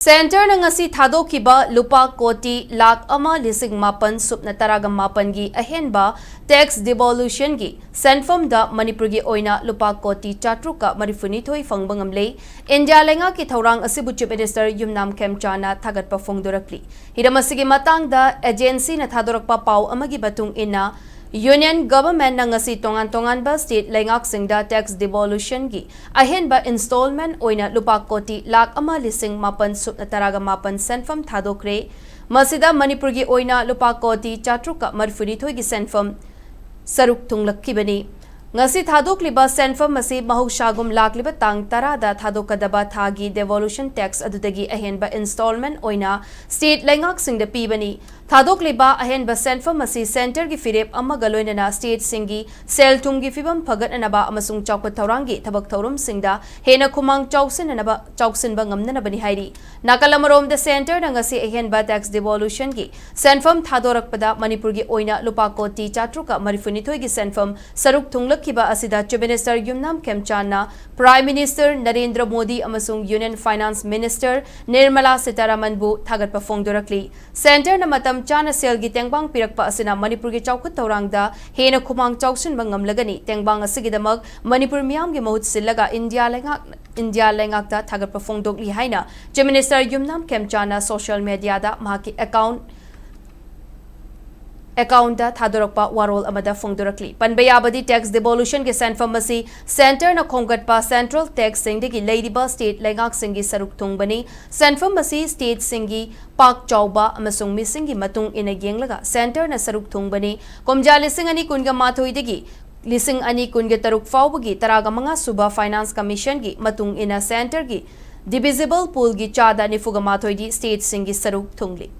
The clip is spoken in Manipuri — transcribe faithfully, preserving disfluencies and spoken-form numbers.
ꯁꯦꯟꯇꯔꯅ ꯉꯁꯤ ꯊꯥꯗꯣꯛꯈꯤꯕ ꯂꯨꯄꯥ ꯀꯣꯇꯤ ꯂꯥꯈ ꯑꯃ ꯂꯤꯁꯤꯡ ꯃꯥꯄꯟ ꯁꯨꯞꯅ ꯇꯔꯥꯒ ꯃꯥꯄꯟꯒꯤ ꯑꯍꯦꯟꯕ tax devolutionꯒꯤ ꯁꯦꯟꯐꯝꯗ ꯃꯅꯤꯄꯨꯔꯒꯤ ꯑꯣꯏꯅ ꯂꯨꯄꯥ ꯀꯣꯇꯤ ꯆꯥꯇ꯭ꯔꯨꯛꯀ ꯃꯔꯤꯐꯨꯅꯤꯊꯣꯏ ꯐꯪꯕ ꯉꯝꯂꯦ꯫ ꯏꯟꯗꯤꯌꯥ ꯂꯩꯉꯥꯛꯀꯤ ꯊꯧꯔꯥꯡ ꯑꯁꯤꯕꯨ Chief Minister ꯌꯨꯝꯅꯥꯝ ꯈꯦꯝꯆꯥꯅ ꯊꯥꯒꯠꯄ ꯐꯣꯡꯗꯣꯔꯛꯂꯤ꯫ ꯍꯤꯔꯝ ꯑꯁꯤꯒꯤ ꯃꯇꯥꯡꯗ agencyꯅ ꯊꯥꯗꯣꯔꯛꯄ ꯄꯥꯎ ꯑꯃꯒꯤ ꯃꯇꯨꯡ ꯏꯟꯅ, Union Governmentꯅ ꯉꯁꯤ ꯇꯣꯉꯥꯟ ꯇꯣꯉꯥꯟꯕ state ꯂꯩꯉꯥꯛꯁꯤꯡꯗ tax devolutionꯒꯤ ꯑꯍꯦꯟꯕ installment ꯑꯣꯏꯅ ꯂꯨꯄꯥ ꯀꯣꯇꯤ ꯂꯥꯈ ꯑꯃ ꯂꯤꯁꯤꯡ ꯃꯥꯄꯟ ꯁꯨꯞꯅ ꯇꯔꯥꯒ ꯃꯥꯄꯟ ꯁꯦꯟꯐꯝ ꯊꯥꯗꯣꯛꯈ꯭ꯔꯦ꯫ ꯃꯁꯤꯗ ꯃꯅꯤꯄꯨꯔꯒꯤ ꯑꯣꯏꯅ ꯂꯨꯄꯥ ꯀꯣꯇꯤ ꯆꯥꯇ꯭ꯔꯨꯛꯀ ꯃꯔꯤꯐꯨꯅꯤꯊꯣꯏꯒꯤ ꯁꯦꯟꯐꯝ ꯁꯔꯨꯛ ꯊꯨꯡꯂꯛꯈꯤꯕꯅꯤ꯫ ꯉꯁꯤ ꯊꯥꯗꯣꯛꯂꯤꯕ ꯁꯦꯟꯐꯝ ꯑꯁꯤ ꯃꯍꯧꯁꯥꯒꯨꯝ ꯂꯥꯛꯂꯤꯕ ꯇꯥꯡ ꯇꯔꯥꯗ ꯊꯥꯗꯣꯛꯀꯗꯕ ꯊꯥꯒꯤ devolution tax ꯑꯗꯨꯗꯒꯤ ꯑꯍꯦꯟꯕ installment ꯑꯣꯏꯅ state ꯂꯩꯉꯥꯛꯁꯤꯡꯗ ꯄꯤꯕꯅꯤ꯫ ꯊꯥꯗꯣꯛꯂꯤꯕ ꯑꯍꯦꯟꯕ ꯁꯦꯟꯐꯝ ꯑꯁꯤ centreꯒꯤ ꯐꯤꯔꯦꯞ ꯑꯃꯒ ꯂꯣꯏꯅꯅ stateꯁꯤꯡꯒꯤ ꯁꯦꯜ ꯊꯨꯝꯒꯤ ꯐꯤꯕꯝ ꯐꯒꯠꯅꯅꯕ ꯑꯃꯁꯨꯡ ꯆꯥꯎꯈꯠ ꯊꯧꯔꯥꯡꯒꯤ ꯊꯕꯛ ꯊꯧꯔꯝꯁꯤꯡꯗ ꯍꯦꯟꯅ ꯈꯨꯃꯥꯡ ꯆꯥꯎꯁꯤꯟꯅꯅꯕ, ꯆꯥꯎꯁꯤꯟꯕ ꯉꯝꯅꯅꯕꯅꯤ ꯍꯥꯏꯔꯤ꯫ ꯅꯥꯀꯜ ꯑꯃꯔꯣꯝꯗ, centreꯅ ꯉꯁꯤ ꯑꯍꯦꯟꯕ tax devolutionꯒꯤ ꯁꯦꯟꯐꯝ ꯊꯥꯗꯣꯔꯛꯄꯗ ꯃꯅꯤꯄꯨꯔꯒꯤ ꯑꯣꯏꯅ ꯂꯨꯄꯥ ꯀꯣꯇꯤ ꯆꯥꯇ꯭ꯔꯨꯛꯀ ꯃꯔꯤꯐꯨꯅꯤꯊꯣꯏꯒꯤ ꯁꯦꯟꯐꯝ ꯁꯔꯨꯛ ꯊꯨꯡꯂꯛꯈꯤꯕ ꯑꯁꯤꯗ Chief Minister ꯌꯨꯝꯅꯥꯝ ꯈꯦꯝꯆꯥꯟꯅ Prime Minister ꯅꯔꯦꯟꯗ꯭ꯔ ꯃꯣꯗꯤ ꯑꯃꯁꯨꯡ Union Finance Minister ꯅꯤꯔꯃꯂꯥ ꯁꯤꯇꯥꯔꯥꯃꯟꯕꯨ ꯊꯥꯒꯠꯄ ꯐꯣꯡꯗꯣꯔꯛꯂꯤ꯫ Centreꯅ ꯃꯇꯝ ꯆꯥꯅ ꯁꯦꯜꯒꯤ ꯇꯦꯡꯕꯥꯡ ꯄꯤꯔꯛꯄ ꯑꯁꯤꯅ ꯃꯅꯤꯄꯨꯔꯒꯤ ꯆꯥꯎꯈꯠ ꯊꯧꯔꯥꯡꯗ ꯍꯦꯟꯅ ꯈꯨꯃꯥꯡ ꯆꯥꯎꯁꯤꯟꯕ ꯉꯝꯂꯒꯅꯤ꯫ ꯇꯦꯡꯕꯥꯡ ꯑꯁꯤꯒꯤꯗꯃꯛ ꯃꯅꯤꯄꯨꯔ ꯃꯤꯌꯥꯝꯒꯤ ꯃꯍꯨꯠ ꯁꯤꯜꯂꯒ ꯏꯟꯗꯤꯌꯥ ꯂꯩꯉꯥꯛ, ꯏꯟꯗꯤꯌꯥ ꯂꯩꯉꯥꯛꯇ ꯊꯥꯒꯠꯄ ꯐꯣꯡꯗꯣꯛꯂꯤ ꯍꯥꯏꯅ Chief Minister ꯌꯨꯝꯅꯥꯝ ꯈꯦꯝꯆꯥꯟꯅ social mediaꯗ ꯃꯍꯥꯛꯀꯤ account, accountꯇ ꯊꯥꯗꯣꯔꯛꯄ ꯋꯥꯔꯣꯜ ꯑꯃꯗ ꯐꯣꯡꯗꯣꯔꯛꯂꯤ꯫ ꯄꯟꯕ ꯌꯥꯕꯗꯤ, tax devolutionꯒꯤ ꯁꯦꯟꯐꯝ ꯑꯁꯤ centreꯅ ꯈꯣꯝꯒꯠꯄ central taxꯁꯤꯡꯗꯒꯤ ꯂꯩꯔꯤꯕ state ꯂꯩꯉꯥꯛꯁꯤꯡꯒꯤ ꯁꯔꯨꯛ ꯊꯨꯡꯕꯅꯤ꯫ ꯁꯦꯟꯐꯝ ꯑꯁꯤ stateꯁꯤꯡꯒꯤ ꯄꯥꯛ ꯆꯥꯎꯕ ꯑꯃꯁꯨꯡ ꯃꯤꯁꯤꯡꯒꯤ ꯃꯇꯨꯡ ꯏꯟꯅ ꯌꯦꯡꯂꯒ centreꯅ ꯁꯔꯨꯛ ꯊꯨꯡꯕꯅꯤ꯫ ꯀꯨꯝꯖꯥ ꯂꯤꯁꯤꯡ ꯑꯅꯤ ꯀꯨꯟꯒ ꯃꯥꯊꯣꯏꯗꯒꯤ ꯂꯤꯁꯤꯡ ꯑꯅꯤ ꯀꯨꯟꯒ ꯇꯔꯨꯛ ꯐꯥꯎꯕꯒꯤ ꯇꯔꯥꯒ ꯃꯉꯥ ꯁꯨꯕ Finance Commissionꯒꯤ ꯃꯇꯨꯡ ꯏꯟꯅ centreꯒꯤ divisible poolꯒꯤ ꯆꯥꯗ ꯅꯤꯐꯨꯒ ꯃꯥꯊꯣꯏꯗꯤ stateꯁꯤꯡꯒꯤ ꯁꯔꯨꯛ ꯊꯨꯡꯂꯤ꯫